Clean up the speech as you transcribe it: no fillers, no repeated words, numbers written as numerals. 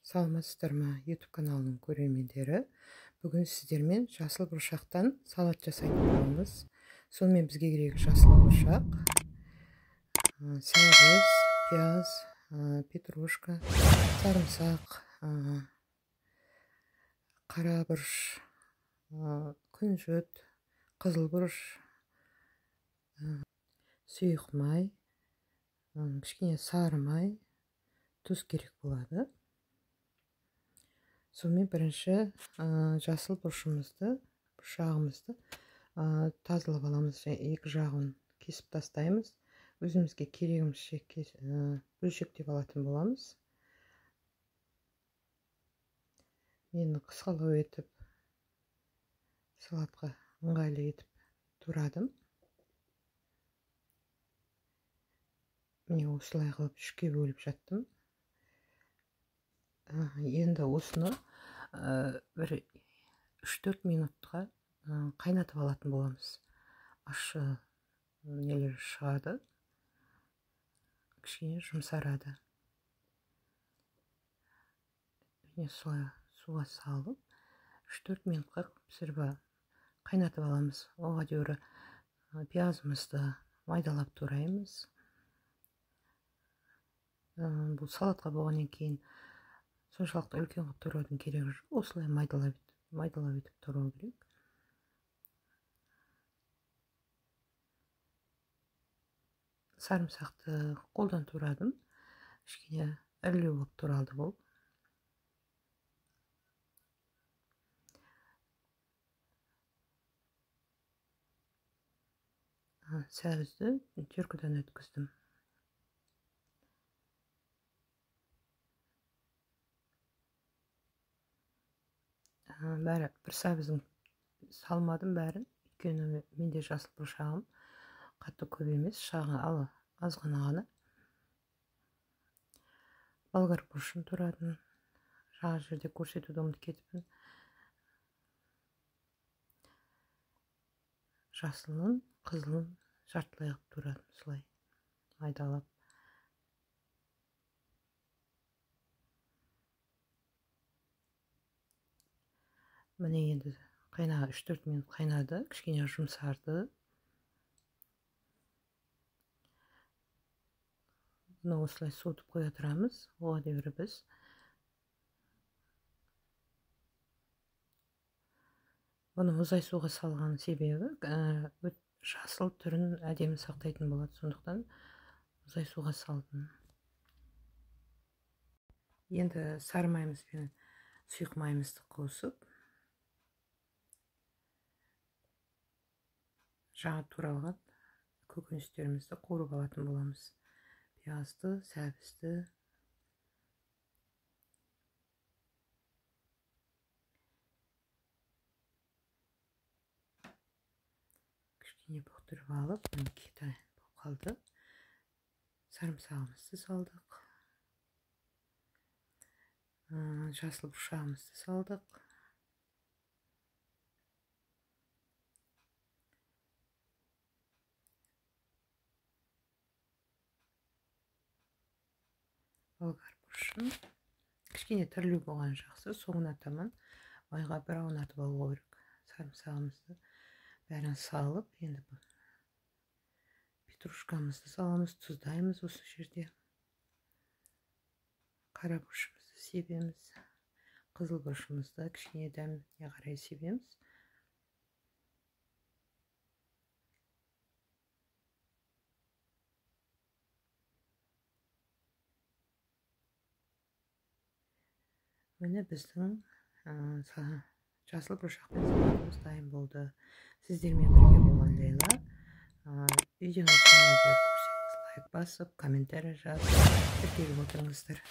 Саламатсыздар ма, YouTube каналының көрермендері. Бүгін сіздермен жасыл бұршақтан салат жасайтын боламыз. Сонымен бізге керек жасыл бұршақ, сәбіз, пияз, петрушка, сарымсақ, қара бұрыш, күнжіт, қызыл бұрыш, сұйық май, кішкене сары май, тұз керек болады. Сонымен бірінші жасыл бұрышымызды, бұршағымызды тазалап аламыз. Екі жағын кесіп тастаймыз. Өзімізге керегімізше бөлшектеп алатын боламыз. Мен қысқалау етіп, салатқа ыңғайлы етіп турадым. Міне осылай қылып үшке бөліп жаттым. Енді осыны бір 3-4 минутқа қайнатып алатын боламыз. Ащы нелер шығады, кішкене жұмсарады. Міне солай суға салып 3-4 минутқа пісіріп қайнатып аламыз. Оға дейін пиязымызды майдалап тураймыз. Бұл салатқа болғаннан кейін соншалықты үлкен қылып тураудың керегі жоқ. Осылай майдалап етіп турау керек. Сарымсақты қолдан турадым. Кішкене ірілеу болып туралды бұл. Сәбізді теркіден өткіздім. Бәрі бір сәбізін салмадым бәрін, өйткені менде жасыл бұршағым қатты көп емес, шағы ал аз ғана. Болгар бұрышын турадым. Жаңа жерде көрсетуді ұмытып кетіппін. Жасылын, қызылын жартылай қылып турадым, солай майдалап. Міне енді 3-4 минут қайнады, кішкене жұмсарды. Бұны осылай суытып қоя тұрамыз. Оға дейін біз бұны мұздай суға салған себебі жасыл түрін әдемі сақтайтын болады, сондықтан мұздай суға салдым. Енді сары майымыз бен сұйық майымызды қосып, жаңа туралған көкөністерімізді қуырып алатын боламыз. Пиязды, сәбізді. Кішкене бұқтырып алып, мінекей дайын болып қалды. Сарымсағымызды салдық. Жасыл бұршағымызды салдық. Болгар бұрышын кішкене тірлеу болған жақсы, соңына таман майға бір аунатып алу керек. Сарымсағымызды бәрін салып, енді петрушкамызды саламыз, тұздаймыз осы жерде. Қара бұрышымызды себеміз, қызыл бұрышымызды кішкене дәміне қарай себеміз. Міне біздің жасыл бұршақпен салатымыз дайын болды. Сіздермен бірге болған Лейла. Видеоны соңына дейін көрсеңіз, лайк басып, комментарий жазып, тіркеліп отырыңыздар.